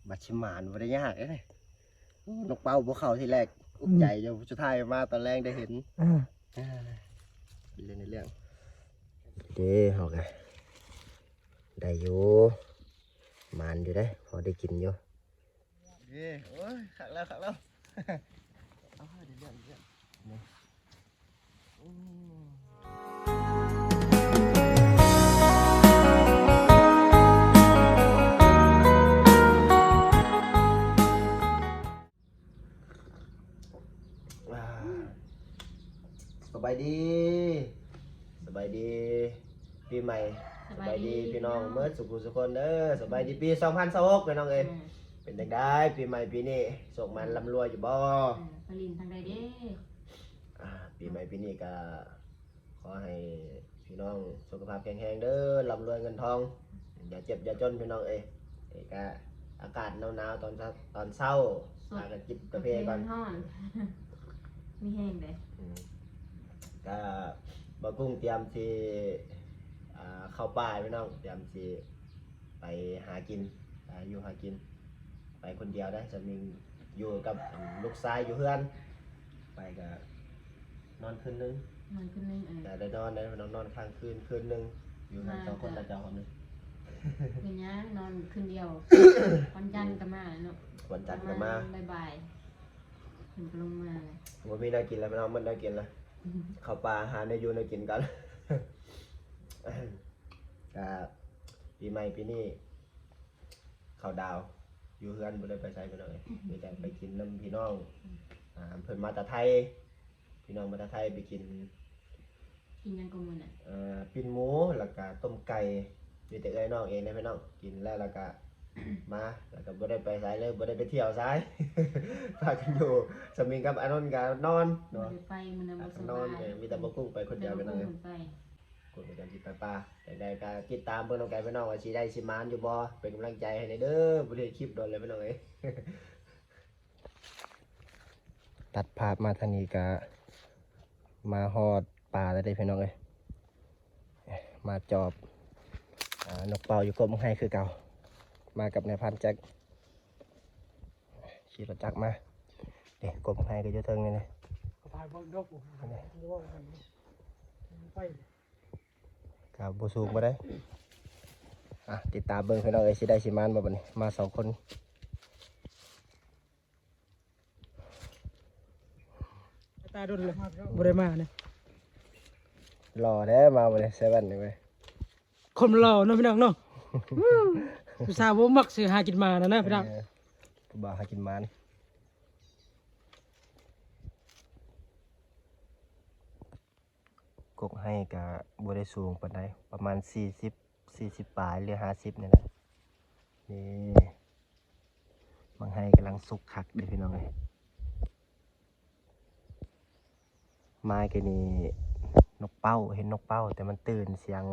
ບັດຊິໝານບໍ່ໄດ້ຍາກເດ້. ໂອ້ ນົກເປົ້າບໍ່ເຂົ້າທີແລກ ອຸກໃຈຢູ່ ສຸດທ້າຍມາຕອນແລງໄດ້ເຫັນ. ອ່າ ອ່າ ເປັນເລື່ອງໃນເລື່ອງເດ້. ເຮົາກະໄດ້ຢູ່ ໝານຢູ່ເດ້ ພໍໄດ້ກິນຢູ່. ເດ້ ໂອ້ຍ ຄັກແລ້ວ ຄັກແລ້ວ. ເອົາ ໄດ້ເລື່ອງ ໄດ້ເລື່ອງ. ສະບາຍດີ ສະບາຍດີປີໃໝ່ ສະບາຍດີ ສະບາຍດີພີ່ນ້ອງ ພີ່ນ້ອງ ເໝິດສູ່ຜູ້ສູ່ຄົນເດີ. ສະບາຍດີປີສອງພັນຊາວຫົກ ພີ່ນ້ອງເອີຍ. ເປັນຈັ່ງໃດປີໃໝ່ປີນີ້ ໂຊກໝານລ່ຳລວຍຢູ່ບໍ່? ເອີ ໄປຫຼິ້ນທາງໃດເດ້? ອ່າ ປີໃໝ່ປີນີ້ກະຂໍໃຫ້ພີ່ນ້ອງສຸຂະພາບແຂງແຮງເດີ ລ່ຳລວຍເງິນທອງ ຢ່າເຈັບຢ່າຈົນພີ່ນ້ອງເອີຍ. ກະອາກາດໜາວໆ ຕອນເຊົ້າ ຕອນເຊົ້າ ພາກັນຈິບກາເຟກ່ອນ ມີແຮງເດ້. ອືມ ກະບ່າວກຸ້ງຕຽມຊິ ອ່າ ເຂົ້າປ່າພີ່ນ້ອງ ຕຽມຊິໄປຫາກິນ ຫາຢູ່ຫາກິນ. ໄປຄົນດຽວໄດ້ ສາມີຢູ່ກັບ ອັນ ລູກຊາຍຢູ່ເຮືອນ ໄປກະນອນຄືນໜຶ່ງ ນອນຄືນໜຶ່ງ ເອີ ກະໄດ້ນອນໄດ້ ນອນ ນອນຄ້າງຄືນ ຄືນໜຶ່ງ ຢູ່ເຮືອນສອງຄົນ ລະເຈົ້າຄົນໜຶ່ງ. ເປັນຫຍັງ ນອນຄືນດຽວ ວັນຈັນກະມາເນາະ ວັນຈັນກະມາ ປະມານບ່າຍໆ ເພິ່ນກະລົງມາ. ບໍ່ມີແນວກິນແລ້ວພີ່ນ້ອງ ໝົດແນວກິນແລ້ວ ເຂົ້າປ່າຫາແນວຢູ່ແນວກິນກ່ອນ. ກະປີໃໝ່ປີນີ້ ເຂົ້າດາວຢູ່ເຮືອນ ບໍ່ໄດ້ໄປໃສພີ່ນ້ອງເອີຍ ມີແຕ່ໄປກິນນຳພີ່ນ້ອງ. ອ່າ ເພິ່ນມາແຕ່ໄທ ພີ່ນ້ອງມາແຕ່ໄທ ໄປກິນ ກິນຫຍັງກໍມື້ນັ້ນ ເອີ ປີ້ງໝູ ແລ້ວກະຕົ້ມໄກ່ ມີແຕ່ເອື້ອຍນ້ອງເອງເດ້ພີ່ນ້ອງ. ກິນແລ້ວ ແລ້ວກະມາ ແລ້ວກະບໍ່ໄດ້ໄປໃສເລີຍ ບໍ່ໄດ້ໄປທ່ຽວໃສ ພາກັນຢູ່ ສາມີກັບອານົນກະນອນເນາະ ບໍ່ໄດ້ໄປມື້ນັ້ນ ພາກັນນອນ ບໍ່ສະບາຍ ເອີ ມີແຕ່ບ່າວກຸ້ງໄປຄົນດຽວພີ່ນ້ອງເອີຍ. ກົດໃນການຕິດຕາມປາ ຈັ່ງໃດກະຕິດຕາມເບິ່ງນຳກັນພີ່ນ້ອງ ວ່າຊິໄດ້ຊິໝານຢູ່ບໍ່ ເປັນກຳລັງໃຈໃຫ້ແດ່ເດີ. ບໍ່ໄດ້ເຮັດຄລິບດົນແລ້ວພີ່ນ້ອງເອີຍ. ຕັດພາບມາທາງນີ້ກະມາຮອດປ່າແລ້ວເດ້ພີ່ນ້ອງເອີຍ. ມາຈອບ ອ່າ ນົກເປົ້າຢູ່ກົກໄຮຄືເກົ່າ ມາກັບນາຍພານແຈັກ ຂີ່ລົດຈັກມາ. ເດ້ ກົກໄຮກະຢູ່ເທິງນີ້ເດ້ ກະບໍ່ສູງປານໃດ. ອ່ະ ຕິດຕາມເບິ່ງພີ່ນ້ອງເອີຍ ຊິໄດ້ຊິໝານບໍ່ບັດນີ້ ມາສອງຄົນ. ຕາດົນເລີຍ ບໍ່ໄດ້ມາເນາະ ຫຼໍ່ແທ້ມາມື້ນີ້ ໃສ່ແວ່ນນີ້ເວີຍ. ຄົນຫຼໍ່ເນາະພີ່ນ້ອງເນາະ ຜູ້ສາວບໍ່ມັກຊິຫາກິນມານະ ພີ່ນ້ອງ ເອີ ຜູ້ບ່າວຫາກິນມານີ້. ກົກໄຮກະບໍ່ໄດ້ສູງປານໃດ ປະມານສີ່ສິບ ສີ່ສິບປາຍ ຫຼື ຫ້າສິບນີ້ແຫຼະ. ນີ້ ບັກໄຮກຳລັງສຸກຄັກເດ້ພີ່ນ້ອງເອີຍ. ມາກີ້ນີ້ນົກເປົ້າ ເຫັນນົກເປົ້າ ແຕ່ມັນຕື່ນ ສຽງ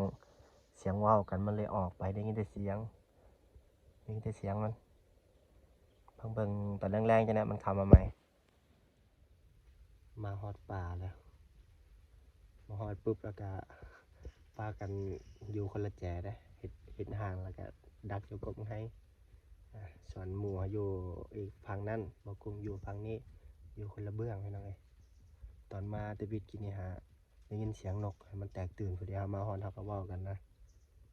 ສຽງເວົ້າກັນ ມັນເລີຍອອກໄປ ໄດ້ຍິນແຕ່ສຽງ ໄດ້ຍິນແຕ່ສຽງມັນ. ເບິ່ງ ເບິ່ງຕອນແລງໆ ຈັ່ງໃດມັນເຂົ້າມາໃໝ່. ມາຮອດປ່າແລ້ວ ມາຮອດປຶບແລ້ວກະພາກັນຢູ່ຄົນລະແຈເດ້ ເຮັດ ເຮັດຮ່າງແລ້ວກະດັກຢູ່ກົກໄຮ. ອ່າ ສ່ວນໝູ່ເຮົາຢູ່ອີກຝັ່ງນັ້ນ ບ່າວກຸ້ງຢູ່ຝັ່ງນີ້ ຢູ່ຄົນລະເບື້ອງພີ່ນ້ອງເອີຍ. ຕອນມາແຕ່ບິດກີ້ນີ້ຫາ ໄດ້ຍິນສຽງນົກ ໃຫ້ມັນແຕກຕື່ນ. ພໍດີເຮົາມາຮອດ ເຮົາກະເວົ້າກັນນະ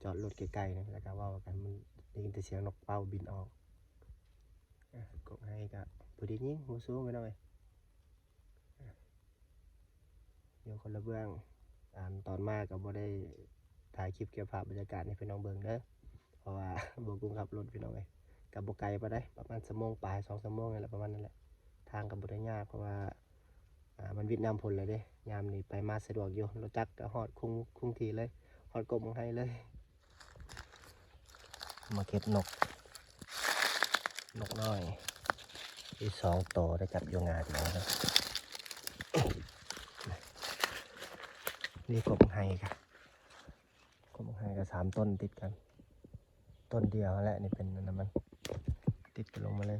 ຈອດລົດໃກ້ໆ ນີ້ ແລ້ວກະເວົ້າກັນ ມັນໄດ້ຍິນແຕ່ສຽງນົກເປົ້າບິນອອກ. ອ່າ ກົກໄຮກະບໍ່ໄດ້ຍິງ ບໍ່ສູງພີ່ນ້ອງເອີຍ ອ່າ ຢູ່ຄົນລະເບື້ອງ. ອັນຕອນມາກະບໍ່ໄດ້ຖ່າຍຄລິບເກັບພາບບັນຍາກາດໃຫ້ພີ່ນ້ອງເບິ່ງເດີ ເພາະວ່າບ່າວກຸ້ງຂັບລົດພີ່ນ້ອງເອີຍ ກະບໍ່ໄກປານໃດ ປະມານຊົ່ວໂມງປາຍ ສອງຊົ່ວໂມງນີ້ແຫຼະ ປະມານນັ້ນແຫຼະ. ທາງກະບໍ່ໄດ້ຍາກ ເພາະວ່າ ອ່າ ມັນວິດຍາມຝົນແລ້ວເດ້ ຍາມນີ້ໄປມາສະດວກຢູ່ ລົດຈັກກະຮອດຄົງ ຄົງທີ່ເລີຍ ຮອດກົກໄຮເລີຍ. ມາເກັບນົກ ນົກນ້ອຍອີກສອງໂຕ ໄດ້ຈັບຢູ່ງາດນີ້. ນີ້ກົກໄຮກະ ກົກໄຮກະສາມຕົ້ນຕິດກັນ ຕົ້ນດຽວຫັ້ນແຫຼະ ນີ້ເປັນອັນນັ້ນມັນ ຕິດກັນລົງມາເລີຍ.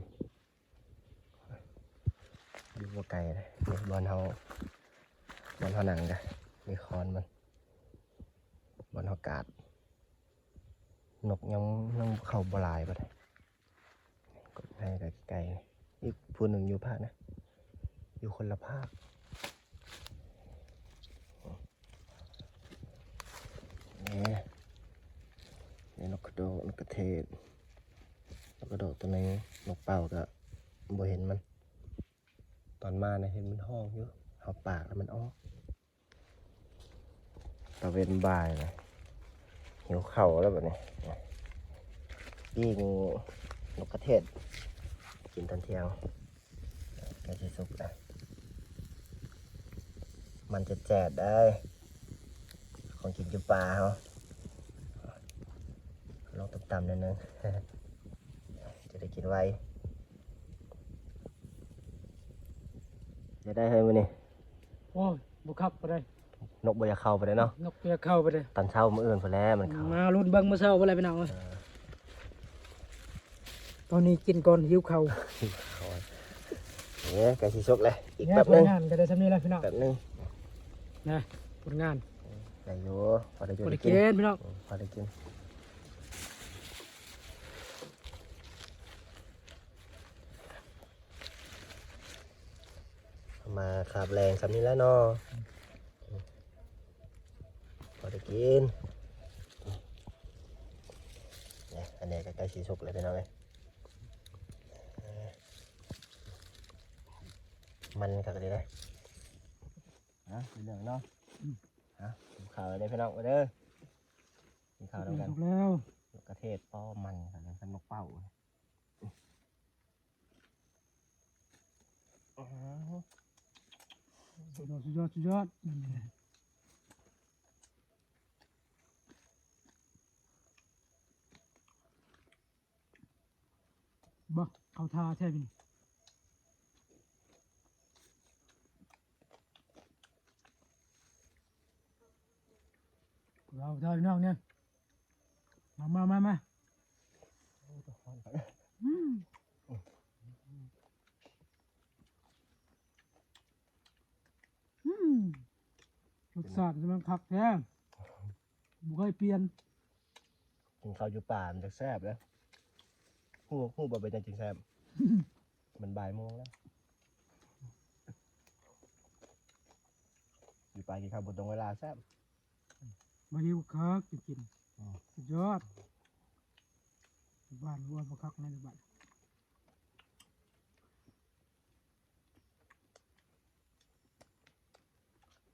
ຢູ່ບໍ່ໄກເດ້ ນີ້ບ່ອນເຮົາ ບ່ອນເຮົານັ່ງກະ ມີຄອນມັນ ບ່ອນເຮົາກາດ. ນົກຍັງ ຍັງເຂົ້າບໍ່ຫຼາຍປານໃດ. ໃຫ້ໄກໆ ອີກຜູ້ໜຶ່ງຢູ່ພາກນະ ຢູ່ຄົນລະພາກ. ນີ້ ນີ້ນົກກະໂດກ ນົກກະເທດ ນົກກະໂດກຕົວໜຶ່ງ. ນົກເປົ້າກໍບໍ່ເຫັນມັນ ຕອນມານະ ເຫັນມັນຮ້ອງຢູ່ ເຮົາປາກແລ້ວມັນອອກ. ຕາເວັນບ່າຍລະ ຫິວເຂົ້າແລ້ວບັດນີ້. ປີ້ງນົກກະເທດ ກິນຕອນທ່ຽງ ໃກ້ຊິສຸກລະ ມັນແຈດໆ ໄດ໋ ຂອງກິນຢູ່ປ່າເຮົາ. ລອງຕ່ຳໆ ໜ້ອຍໜຶ່ງ ຈະໄດ້ກິນໄວ. ຈະໄດ້ເຮີ້ຍມື້ນີ້. ໂອ້ຍ ບໍ່ຄັກປານໃດ ນົກບໍ່ຢາກເຂົ້າປານໃດເນາະ. ນົກບໍ່ຢາກເຂົ້າປານໃດ. ຕອນເຊົ້າມື້ອື່ນພຸ້ນແຫຼະມັນເຂົ້າ. ມາລຸ້ນເບິ່ງມື້ເຊົ້າພຸ້ນແຫຼະພີ່ນ້ອງເອີຍ. ເອີ ຕອນນີ້ກິນກ່ອນ ຫິວເຂົ້າ. ເອີ ໃກ້ຊິສຸກແລ້ວ ອີກແປັບໜຶ່ງ. ຜົນງານກໍໄດ້ສ່ຳນີ້ແຫຼະພີ່ນ້ອງ ແປັບໜຶ່ງນະ. ຜົນງານໄດ້ຢູ່ ພໍໄດ້ຢູ່ ພໍໄດ້ກິນພີ່ນ້ອງ. ອືມ ພໍໄດ້ກິນ. ມາຄາບແລງສ່ຳນີ້ແຫຼະເນາະ ພໍໄດ້ກິນ. ນີ້ ອັນນີ້ກໍໃກ້ຊິສຸກແລ້ວພີ່ນ້ອງເອີຍ. ມັນຄັກດີເດ້. ຮະ ເປັນເລື່ອງເນາະ. ອືມ ຮະ ກິນເຂົ້າເດີພີ່ນ້ອງເດີ ກິນເຂົ້ານຳກັນ. ສຸກແລ້ວ ນົກກະເທດ ປ້ອມມັນກັນກັບນົກເປົ້າ. ສຸດຍອດ ສຸດຍອດ ສຸດຍອດ. ບໍ່ ເຂົ້າທ່າແທ້ນີ້ ເຂົ້າທ່າພີ່ນ້ອງເອີຍ. ມາ ມາ ມາ ມາ. ອືມ ອືມ ລົດຊາດມັນຄັກແທ້ ບໍ່ເຄີຍປ່ຽນ. ກິນເຂົ້າຢູ່ປ່າມັນຈັ່ງແຊບເດ້. ຮູ້ ຮູ້ບໍ່ເປັນຫຍັງຈຶ່ງແຊບ? ມັນບ່າຍໂມງແລ້ວ ຢູ່ປ່າກິນເຂົ້າບໍ່ຕົງເວລາແຊບ. ບໍ່ຫິວຄັກກິນ ອືມ ສຸດຍອດ. ບ້ານຫົວບໍ່ຄັກໃນບ້ານ.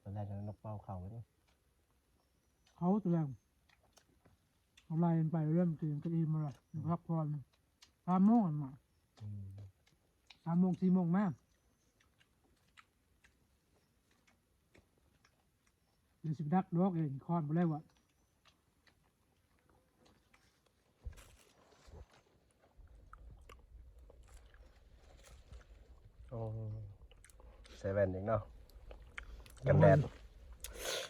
ຕອນແລກນະ ນົກເປົ້າເຂົ້າເດ້ ເຂົ້າຕອນແລກ ເອົາໄລ່ມັນໄປເລື່ອຍ ມັນກິນກໍອີ່ມແລ້ວ ມັນພັກຜ່ອນ. ສາມໂມງຫັ້ນມາ ອືມ ສາມໂມງ ສີ່ໂມງມາ. ດຽວຊິໄປດັກດອກເອງ ຄອນບໍ່ໄດ້ວະ. ໂອ້ ໃສ່ແວ່ນອີກເນາະ ກັນແດດ.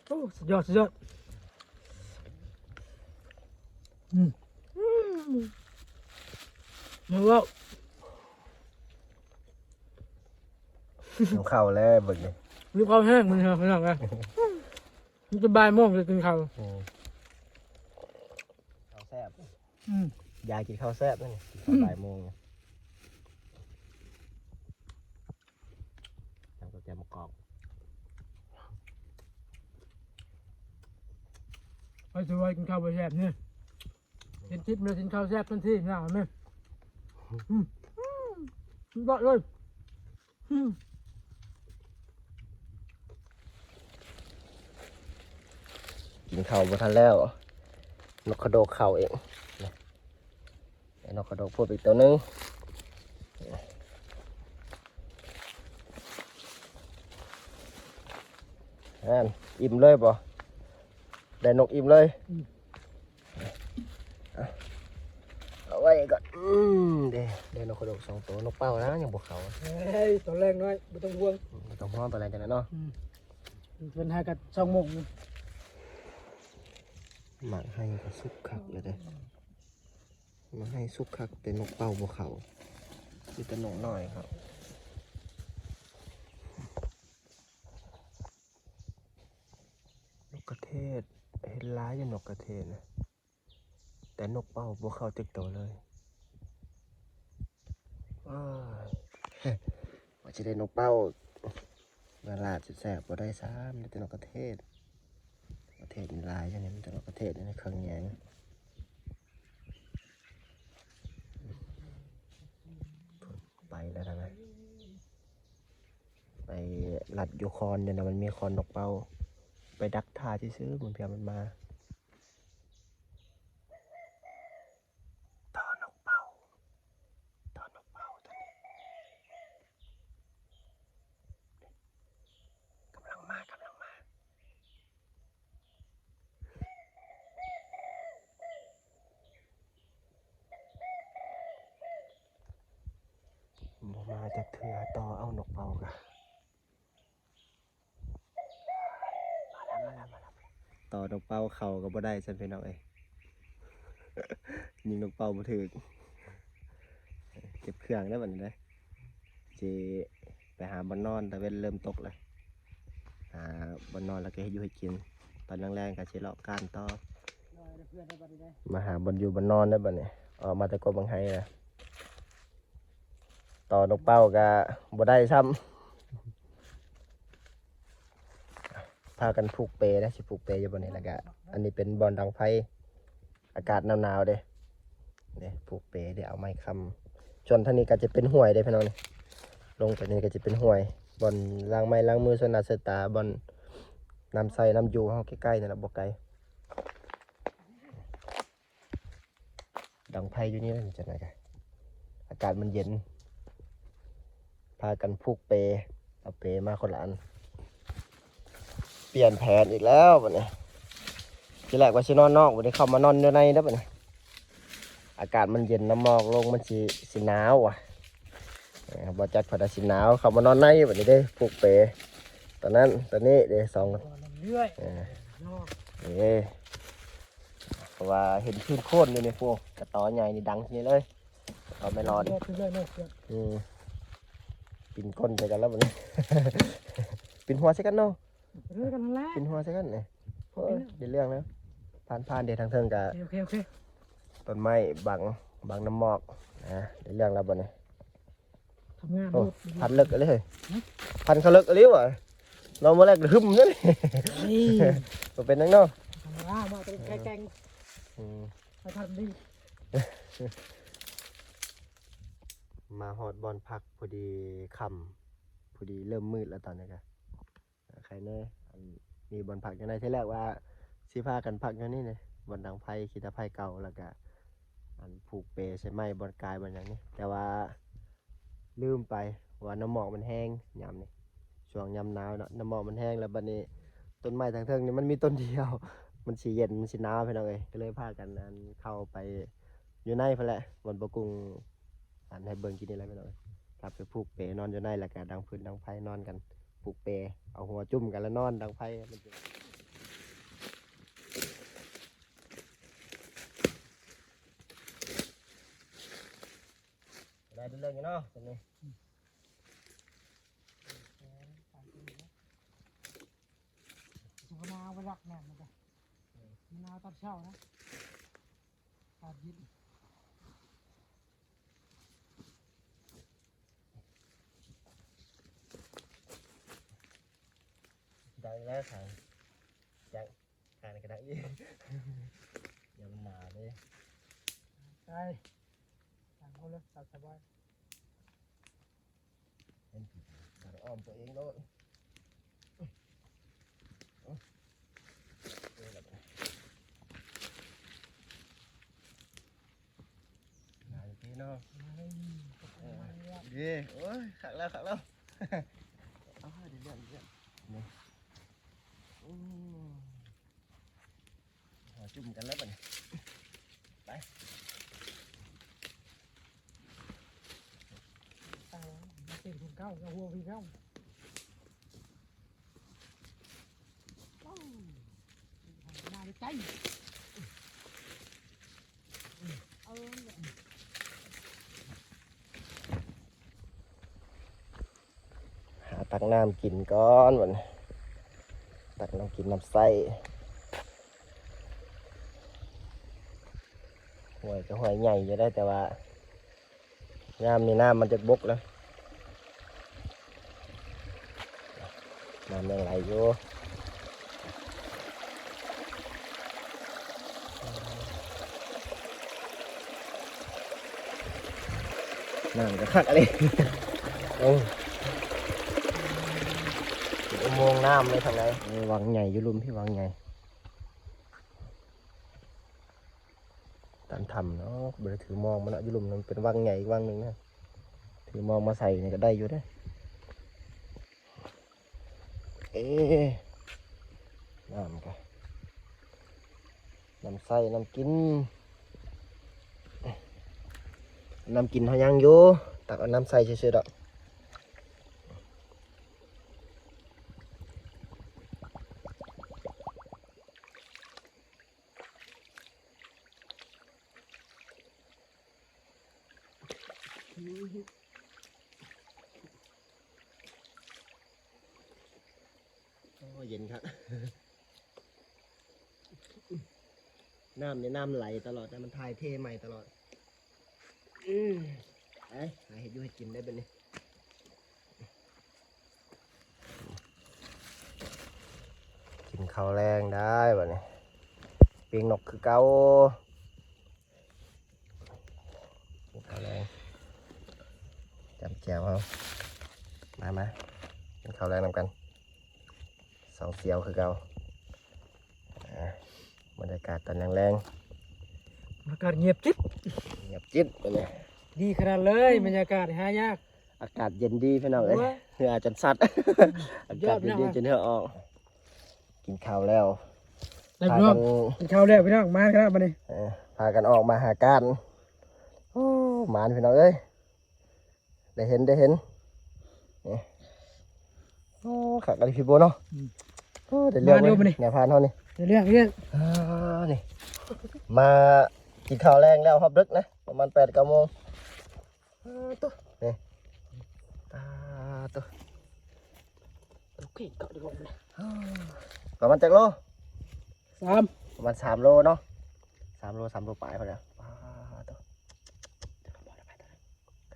ໂອ້ ສຸດຍອດ ສຸດຍອດ. ອືມ ອືມ ມາເວົ້າ ຫິວເຂົ້າແລ້ວເບິ່ງນີ້ ຫິວເຂົ້າແຮງມື້ນີ້ພີ່ນ້ອງເອີຍ. ມັນຈະບ່າຍໂມງຈະກິນເຂົ້າ. ອືມ ເຂົ້າແຊບ. ອືມ ຢາກກິນເຂົ້າແຊບນັ້ນ ກິນເຂົ້າ ອືມ ບ່າຍໂມງ. ແລ້ວກໍແຈ່ວໝາກກອກ ໄປສວຍກິນເຂົ້າບໍ່ແຊບນີ້ ເຫັນຄລິບແລ້ວກິນເຂົ້າແຊບທັນທີນະ. ອືມ ອືມ ສຸດຍອດເລີຍ. ອືມ ກິນເຂົ້າບໍ່ທັນແລ້ວ ນົກຂະໂດກເຂົ້າເອງ. ນີ້ ນົກຂະໂດກພົບອີກຕົວໜຶ່ງ. ຫັ້ນ ອີ່ມເລີຍບໍ່? ໄດ້ນົກອີ່ມເລີຍ. ອືມ ເອົາໄວ້ກ່ອນ. ອືມ ເດ້ ໄດ້ນົກຂະໂດກສອງໂຕ. ນົກເປົ້ານະຍັງບໍ່ເຂົ້າ. ເຮີ້ຍ ຕອນແລງນ້ອຍ ບໍ່ຕ້ອງຫ່ວງ ບໍ່ຕ້ອງຫ່ວງ ຕອນແລງຈັ່ງໃດເນາະ. ອືມ ເພິ່ນຫາກັນສອງໂມງ. ໝາກໄຮ່ກໍສຸກຄັກແລ້ວເດ້ ໝາກໄຮ່ສຸກຄັກ ແຕ່ນົກເປົ້າບໍ່ເຂົ້າ ມີແຕ່ນົກນ້ອຍເຂົ້າ. ນົກກະເທດ ເຫັນຫຼາຍຢູ່ນົກກະເທດນະ ແຕ່ນົກເປົ້າບໍ່ເຂົ້າຈັກໂຕເລີຍ. ໂອ້ຍ ວ່າຊິໄດ້ນົກເປົ້າມາລາບແຊບໆ ບໍ່ໄດ້ຊ້ຳ ໄດ້ແຕ່ນົກກະເທດ. ກະເທດນີ້ຫຼາຍຢູ່ນີ້ ມີແຕ່ນົກກະເທດຢູ່ໃນເຄື່ອງແຍງ. ໄປແລ້ວນະ ໄປລັດຢູ່ຄອນຢູ່ນະ ມັນມີຄອນນົກເປົ້າ ໄປດັກຖ້າຊື່ໆ ບາງເທື່ອມັນມາ. ຕໍ່ນົກເປົ້າ ຕໍ່ນົກເປົ້າຕົວນີ້ ກຳລັງມາ ກຳລັງມາ. ບໍ່ມາຈັກເທື່ອ ຕໍ່ເອົານົກເປົ້າກະ ມາແລ້ວ ມາແລ້ວ ມາແລ້ວ. ຕໍ່ນົກເປົ້າເຂົ້າກໍບໍ່ໄດ້ຊັ້ນ ພີ່ນ້ອງເອີຍ ຍິງນົກເປົ້າບໍ່ຖືກ. ເກັບເຄື່ອງແລ້ວບັດນີ້ເດີ ຊິໄປຫາບ່ອນນອນ ຕາເວັນເລີ່ມຕົກແລ້ວ ຫາບ່ອນນອນແລ້ວກໍເຮັດຢູ່ເຮັດກິນ. ຕອນແລງໆກໍຊິເລາະກ້ານຕໍ່ ມາຫາບ່ອນຢູ່ບ່ອນນອນແລ້ວບັດນີ້ ອອກມາແຕ່ກົກບັກໄຮນະ. ຕໍ່ນົກເປົ້າກະບໍ່ໄດ້ຊ້ຳ ພາກັນຜູກເປນະ ຊິຜູກເປຢູ່ບ່ອນນີ້. ແລ້ວກະອັນນີ້ເປັນບ່ອນດັງໄຟ ອາກາດໜາວໆເດ້ ເດ້ຜູກເປ ເດ້ເອົາໄມ້ຄ້ຳ. ສ່ວນທາງນີ້ກໍຈະເປັນຫ້ວຍເດ້ພີ່ນ້ອງນີ້ ລົງໄປນີ້ກໍຈະເປັນຫ້ວຍ ບ່ອນລ້າງໄມ້ລ້າງມື ສ່ວນໜ້າສ່ວນຕາ ບ່ອນນ້ຳໃຊ້ນ້ຳຢູ່ເຮົາໃກ້ໆນີ້ລະ ບໍ່ໄກ. ດັງໄຟຢູ່ນີ້ແຫຼະ ຈັກໜ້ອຍກະ ອາກາດມັນເຢັນ ພາກັນຜູກເປ ເອົາເປມາຄົນລະອັນ. ປ່ຽນແຜນອີກແລ້ວບັດນີ້ ທີແລກວ່າຊິນອນນອກ ບັດນີ້ເຂົ້າມານອນຢູ່ໃນເດີບັດນີ້. ອາກາດມັນເຢັນ ນ້ຳໝອກລົງ ມັນຊິ ຊິໜາວວ່າ ເອີ ບໍ່ຈັກເພິ່ນວ່າຊິໜາວ ເຂົ້າມານອນໃນບັດນີ້ເດ້ ຜູກເປ ຕອນນັ້ນຕອນນີ້ເດ້ ສອງ ເອີ ເນາະ ເອີ ເພາະວ່າເຫັນພື້ນໂຄນຢູ່ນີ້ພຸ້ນ ກະຕໍໃຫຍ່ນີ້ດັງທີ່ນີ້ເລີຍ ຕໍໄມ້ຫຼອນ ອືມ ປິ່ນກົ້ນໃສ່ກັນແລ້ວບັດນີ້ ປິ່ນຫົວໃສ່ກັນເນາະ ເອີ ກັນນັ້ນແຫຼະ ປິ່ນຫົວໃສ່ກັນນີ້ ໂອ້ຍ ເປັນເລື່ອງແລ້ວ ຜ່ານໆເດ້ ທາງເທິງກະ ໂອເຄ ໂອເຄ ໂອເຄ ຕົ້ນໄມ້ບັງ ບັງນ້ຳໝອກນະ ໄດ້ເລື່ອງແລ້ວບັດນີ້. ທຳງານ ໂອ້ ໂລດ ພັນເລິກອີ່ຫຼີເຮີ້ຍ ຮະ ພັນເຂົາເລິກອີ່ຫຼີຫວາ ລອງມື້ແລກຫຶມເລີຍ ເອີຍ ບໍ່ເປັນຫຍັງເນາະ ທຳມະດາ ມາແຕ່ໄກແກ່ງ ອືມ ໄປທັນດີ ມາຮອດບ່ອນພັກພໍດີຄ່ຳ ພໍດີເລີ່ມມືດແລ້ວຕອນນີ້ກະ ໄຄແນ່ ອັນ ມີບ່ອນພັກຢູ່ໃນ ທີແລກວ່າຊິພາກັນພັກຢູ່ນີ້ເດ້ ບ່ອນດັງໄຟ ຂີ້ຕາໄຟເກົ່າ ແລ້ວກະ ອັນ ຜູກເປໃສ່ໄມ້ ບ່ອນກາຍ ບ່ອນຫຍັງນີ້ ແຕ່ວ່າລືມໄປວ່ານ້ຳໝອກມັນແຮງຍາມນີ້ ຊ່ວງຍາມໜາວເນາະ ນ້ຳໝອກມັນແຮງ ແລ້ວບັດນີ້ຕົ້ນໄມ້ທາງເທິງນີ້ມັນມີຕົ້ນດຽວ ມັນຊິເຢັນ ມັນຊິໜາວ ພີ່ນ້ອງເອີຍ ກໍເລີຍພາກັນ ອັນ ເຂົ້າໄປຢູ່ໃນພຸ້ນແຫຼະ ບ່ອນບໍ່ກຸ້ງ ອັນໃຫ້ເບິ່ງກີ້ນີ້ແຫຼະພີ່ນ້ອງ ກັບໄປຜູກເປນອນຢູ່ໃນ ແລ້ວກະດັງຟືນດັງໄຟນອນກັນ ຜູກເປ ເອົາຫົວຈຸ້ມກັນແລ້ວນອນດັງໄຟ ໄດ້ເລື່ອງຢູ່ເນາະ ຕົວນີ້ ອືມ ສຸກນາວໄປລັກແມ່ນມັນກະ ອືມ ນາວຕອນເຊົ້ານະ ອາກາດເຢັນ. ໄດ້ແລ້ວ ທາງ ຈັກ ທາງນີ້ກໍໄດ້ອີກ ຢ່າມັນໜາວເດ້ ໄດ້ ທາງເຮົາເລີຍ ຕາມສະບາຍ ເຫັນຜີ ເດີນອ້ອມຕົວເອງໂລດ. ງາມເດ້ເນາະ ເອີ ເດ້ ໂອ້ຍ ຄັກແລ້ວ ຄັກແລ້ວ ເອົາ ເດ້ເລື່ອງ ເດ້ເລື່ອງ ນີ້ ໂອ້ ຫົວຈຸ້ມກັນແລ້ວບັດນີ້ ໄປ ເອົາ ມາເຕັ້ນຄົນເກົ່າ ເອົາຫົວຄືເກົ່າ. ມາໃກ້ ເອີ ຫາຕັກນ້ຳກິນກ່ອນບັດນີ້ ຕັກນ້ຳກິນນ້ຳໃຊ້. ຫ້ວຍກໍຫ້ວຍໃຫຍ່ຢູ່ເດ້ ແຕ່ວ່າ ຍາມນີ້ນ້ຳມັນຈະບົກແລ້ວ ນ້ຳຍັງໄຫຼຢູ່ ນ້ຳກໍຄັກອີ່ຫຼີ ໂອ້ ເປັນອຸໂມງນ້ຳເລີຍທາງໃນ ເອີ ວັງໃຫຍ່ຢູ່ລຸ່ມພີ້ ວັງໃຫຍ່ ຕາມຖ້ຳເນາະ ບໍ່ໄດ້ຖືມອງມາເນາະ ຢູ່ລຸ່ມນັ້ນເປັນວັງໃຫຍ່ອີກວັງໜຶ່ງນະ ຖືມອງມາໃສ່ນີ້ກໍໄດ້ຢູ່ເດ້ ເອ ນ້ຳກະ ນ້ຳໃຊ້ ນ້ຳກິນ ນ້ຳກິນເຮົາຍັງຢູ່ ຕັກເອົານ້ຳໃສ່ຊື່ໆດອກ. ໂອ້ ເຢັນຄັກ ນ້ຳນີ້ນ້ຳໄຫຼຕະຫຼອດ ແຕ່ມັນຖ່າຍເທໃໝ່ຕະຫຼອດ ອືມ ໄປຫາເຮັດຢູ່ເຮັດກິນໄດ້ບັດນີ້. ກິນເຂົ້າແລງໄດ້ບັດນີ້ ປີ້ງນົກຄືເກົ່າ ກິນເຂົ້າແລງ ຈ້ຳແຈ່ວເຮົາ ມາ ມາ ກິນເຂົ້າແລງນຳກັນ ສອງສ່ຽວຄືເກົ່າ ອ່າ ບັນຍາກາດຕອນແລງໆ ບັນຍາກາດງຽບຈິດ ງຽບຈິດ ບັດນີ້ ດີຂະໜາດເລີຍ ບັນຍາກາດຫາຍາກ. ອາກາດເຢັນດີພີ່ນ້ອງເອີຍ ໂອ້ຍ ເຫື່ອຈົນສັດ ອາກາດເຢັນດີ ສຸດຍອດ ພີ່ນ້ອງ ຈົນເຫື່ອອອກ ກິນເຂົ້າແລ້ວ ໄດ້ພີ່ນ້ອງ ພາກັນ ກິນເຂົ້າແລ້ວພີ່ນ້ອງ ມາແລ້ວບັດນີ້ ເອີ ພາກັນອອກມາຫາການ ໂອ້ ໝານພີ່ນ້ອງເອີຍ ໄດ້ເຫັນ ໄດ້ເຫັນ ນີ້ ໂອ້ ຄັກອີ່ຫຼີພີ່ໂບເນາະ ອືມ ໂອ້ ໄດ້ເລື່ອງເວີຍ ມາເດີບັດນີ້ ແນວພານເຮົານີ້ ໄດ້ເລື່ອງ ໄດ້ເລື່ອງ ອ່າ ນີ້ ມາກິນເຂົ້າແລງແລ້ວຮອບດຶກນະ ປະມານແປດເກົ້າໂມງ ອ່າ ໂຕ ນີ້ ອ່າ ໂຕ ໂອເຄ ເຂົ້າໄດ້ບໍ່ ປະມານຈັກໂລ? ສາມ ປະມານສາມໂລເນາະ ສາມໂລ ສາມໂລປາຍພຸ້ນແຫຼະ ອ່າ ໂຕ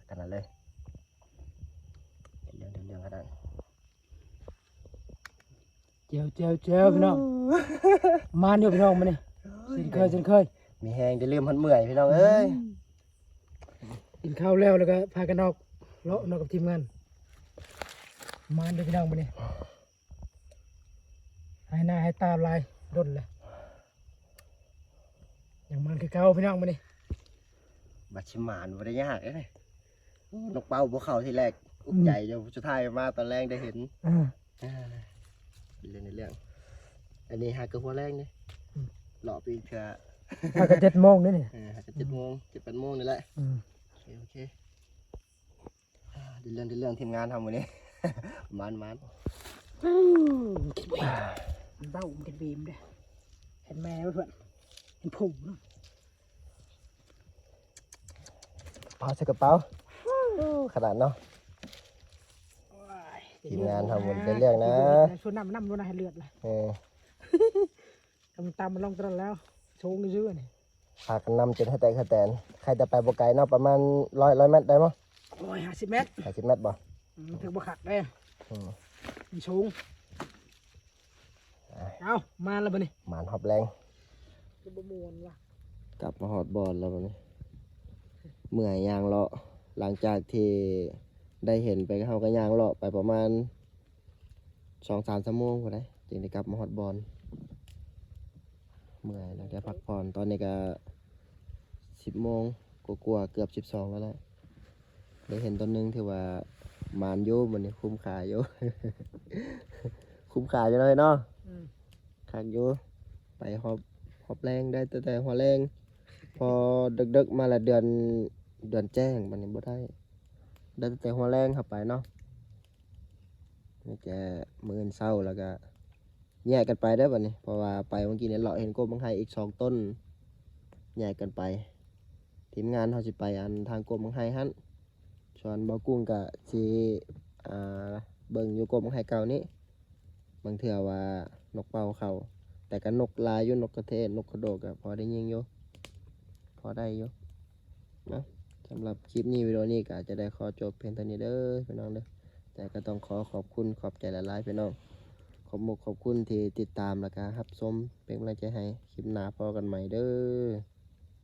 ຂະໜາດເລີຍ ເລື່ອງ ເລື່ອງຂະໜາດ ແຈ່ວ ແຈ່ວ ແຈ່ວ ພີ່ນ້ອງ ມານຢູ່ພີ່ນ້ອງມື້ນີ້ ເຊັ່ນເຄີຍ ເຊັ່ນເຄີຍ ມີແຮງ ໄດ້ລືມຮອດເມື່ອຍພີ່ນ້ອງເອີຍ ອືມ ກິນເຂົ້າແລ້ວ ແລ້ວກໍພາກັນອອກເລາະເນາະກັບທີມງານ ມານເດີພີ່ນ້ອງມື້ນີ້ ຫາຍໜ້າຫາຍຕາຫຼາຍດົນແລ້ວ ຍັງມານຄືເກົ່າພີ່ນ້ອງມື້ນີ້ ບັດຊິໝານບໍ່ໄດ້ຍາກເດ້ ໂອ້ ນົກເປົ້າບໍ່ເຂົ້າທີແລກ ອຸກໃຈຢູ່ ອືມ ສຸດທ້າຍມາຕອນແລງໄດ້ເຫັນ ອ່າ ອ່າ ເປັນເລື່ອງເປັນເລື່ອງ ອັນນີ້ຫາກະຫົວແລງເດ້ ອືມ ເລາະໄປອີກເທື່ອ ຫາກະເຈັດໂມງເດ້ນີ້ ເອີ ຫາກະເຈັດໂມງ ເຈັດແປດໂມງນີ້ແຫຼະ ອືມ ໂອເຄ ໂອເຄ ອ່າ ໄດ້ເລື່ອງ ໄດ້ເລື່ອງທີມງານເຮົາມື້ນີ້ ໝານ ໝານ ອືມ ມັນເວົ້າ ມັນເວົ້າ ມັນເວົ້າ ມັນເວົ້າ ເຫັນແມ່ເພື່ອນ ເຫັນຜູ້ ເອົາໃສ່ກະເປົາ ໂອ້ ຂະໜາດເນາະ ໂອ້ຍ ທີມງານເຮົາບໍ່ໄດ້ເລື່ອງນະ ຊວນນ້ຳ ນ້ຳລົງນະ ໃຫ້ເລືອດລະ ເອີ ກຳຕຳມັນລົງຕະຫຼອດແລ້ວ ໂຊງຊື່ນີ້ ພາກັນນຳຈົນຫາຍແຕກຫາຍແຕນ ໃຄ່ແຕ່ໄປບໍ່ໄກເນາະ ປະມານຮ້ອຍ ຮ້ອຍແມັດໄດ້ບໍ່? ໂອ້ຍ ຫ້າສິບແມັດ ຫ້າສິບແມັດບໍ່? ອືມ ຖືກບໍ່ຄັກເດ້ ອືມ ມັນສູງ ອ່າ ເອົາ ມາແລ້ວບັດນີ້ ມານຮອບແລງ ຄືບໍ່ມ່ວນວະ ກັບມາຮອດບ່ອນແລ້ວບັດນີ້ ເມື່ອຍຍ່າງເລາະ ຫຼັງຈາກທີ່ໄດ້ເຫັນໄປ ເຮົາກໍຍ່າງເລາະໄປປະມານສອງສາມຊົ່ວໂມງພຸ້ນໃດ ຈຶ່ງໄດ້ກັບມາຮອດບ່ອນ ເມື່ອຍແລ້ວ ໄດ້ພັກຜ່ອນ ຕອນນີ້ກໍສິບໂມງກວ່າໆ ເກືອບສິບສອງແລ້ວແຫຼະ ໄດ້ເຫັນຕອນໜຶ່ງ ຖືວ່າໝານຢູ່ ມື້ນີ້ຄຸ້ມຄ່າຢູ່ ຄຸ້ມຄ່າຢູ່ເນາະ ເນາະ ອືມ ຄັກຢູ່ ໄປຮອບ ຮອບແລງ ໄດ້ຕັ້ງແຕ່ຫົວແລງ ພໍເດິກໆມາລະເດືອນ ເດືອນແຈ້ງ ບັດນີ້ບໍ່ໄດ້ ໄດ້ຕັ້ງແຕ່ຫົວແລງເຂົ້າໄປເນາະ ມີແຕ່ມື້ອື່ນເຊົ້າ ແລ້ວກະແຍກກັນໄປເດີບັດນີ້ ເພາະວ່າໄປມື້ກີ້ນີ້ເລາະເຫັນກົກໝາກໄຮອີກສອງຕົ້ນ ແຍກກັນໄປ ທີມງານເຮົາຊິໄປອັນທາງກົກໝາກໄຮຫັ້ນ ສ່ວນບ່າວກຸ້ງກະຊິ ອ່າ ເບິ່ງຢູ່ກົກໝາກໄຮເກົ່ານີ້ ບາງເທື່ອວ່ານົກເປົ້າເຂົ້າ ແຕ່ກໍນົກຫຼາຍຢູ່ ນົກກະເທດ ນົກຂະໂດກ ກໍພໍໄດ້ຍິງຢູ່ ພໍໄດ້ຢູ່ເນາະ. ສຳລັບຄລິບນີ້ ວິດີໂອນີ້ກໍຈະໄດ້ຂໍຈົບພຽງເທົ່ານີ້ເດີພີ່ນ້ອງເດີ. ແຕ່ກໍຕ້ອງຂໍຂອບຄຸນຂອບໃຈຫຼາຍໆ ພີ່ນ້ອງ. ຂອບມຸກຂອບຄຸນທີ່ຕິດຕາມ ແລ້ວກໍຮັບຊົມເປັນກຳລັງໃຈໃຫ້. ຄລິບໜ້າພໍ້ກັນໃໝ່ເດີ.